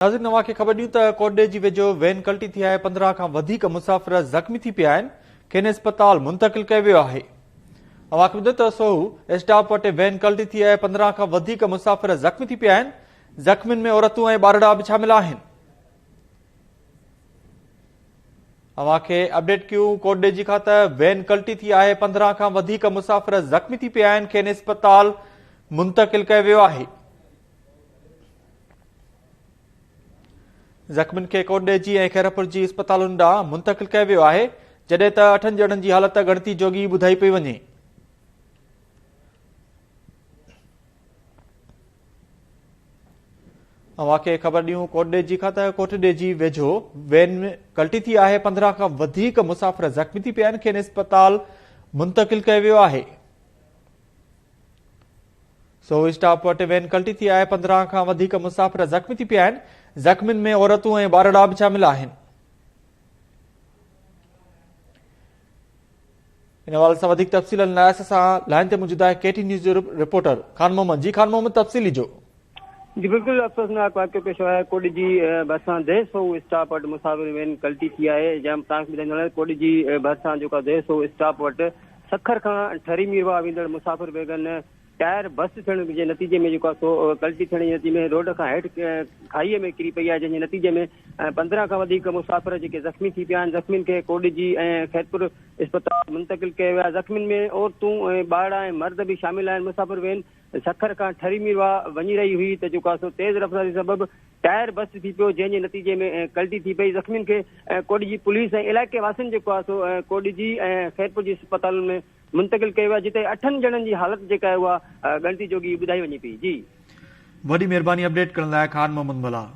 ناظرين اوهان کي خبر ڏيون ته ڪوٽڏيجي ويجهو وين ڪلٽي ٿي آهي 15 کان وڌيڪ مسافر زخمي ٿي پيا آهن کين اسپتال منتقل ڪيو ويو آهي اوهان کي ٻڌايو ته سوهو اسٽاپ وٽ وين ڪلٽي ٿي آهي 15 کان وڌيڪ مسافر زخمي ٿي پيا آهن زخمين ۾ عورتون ۽ ٻارڙا به شامل آهن اوهان کي اپڊيٽ ڪيون ڪوٽڏيجي کان ته وين ڪلٽي ٿي آهي 15 کان وڌيڪ مسافر زخمي ٿي پيا آهن کين اسپتال منتقل ڪيو ويو آهي زخمين کي ڪوٽڏيجي ۽ خيرپور جي اسپتالن ڏانهن منتقل ڪيو ويو آهي جڏهن ته اٺن ڄڻن جي حالت ڳڻتي جوڳي ٻڌائي پئي وڃي. اوهان کي خبر ڏيون ڪوٽڏيجي کان ته ڪوٽڏيجي ويجهو وين ڪلٽي ٿي آهي 15 کان وڌيڪ مسافر زخمي ٿي پيا آهن کين اسپتال منتقل ڪيو ويو آهي. سو اسٽاپ وٽ وين ڪلٽي ٿي آهي، 15 کان وڌيڪ مسافر زخمي ٿي پيا آهن، زخمين ۾ عورتون ۽ ٻارڙا به شامل آهن. ان حوالي سان وڌيڪ تفصيلن لاء اسان سان لائن تي موجود آهي ڪي ٽي نيوز جو رپورٽر خان محمد جي خان محمد تفصيل ڏجو. جي بلڪل افسوسناڪ واقعو پيش آيو آهي ڪوڏجي ڀرسان ديهه سو اسٽاپ وٽ مسافر وين ڪلٽي ٿي آهي جنهن توهان کي ٻڌائيندو هلان ڪوڏجي ڀرسان جيڪا ديهه سو اسٽاپ وٽ سکر کان ٺري ميرواهه ويندڙ مسافر ويگن ٽائر بس ٿيڻ جي نتيجي ۾ جيڪو آهي سو ڪلٽي ٿيڻ جي نتيجي ۾ روڊ کان هيٺ کاهيء ۾ ڪري پئي آهي جنهن جي نتيجي ۾ 15 کان وڌيڪ مسافر جيڪي زخمي ٿي پيا آهن زخمين کي ڪوڏجي ۽ خيرپور اسپتال منتقل ڪيو ويو آهي زخمين ۾ عورتون ۽ ٻارڙا ۽ مرد به شامل آهن مسافر وين سکر کان ٺري ميرواهه وڃي رهي هئي ته جيڪو آهي سو تيز رفتاري سبب ٽائر بس ٿي پيو جنهن جي نتيجي ۾ ڪلٽي ٿي پئي زخمين کي ڪوڏجي پوليس ۽ علائقي واسين جيڪو آهي سو ڪوڏجي ۽ خيرپور جي اسپتالن ۾ منتقل ڪيو ويو آهي جتي اٺن ڄڻن جي حالت جيڪا آهي اها ڳڻتي جوڳي ٻڌائي وڃي پئي جي. وڏي مهرباني اپڊيٽ ڪرڻ لاء خان محمد ملاح.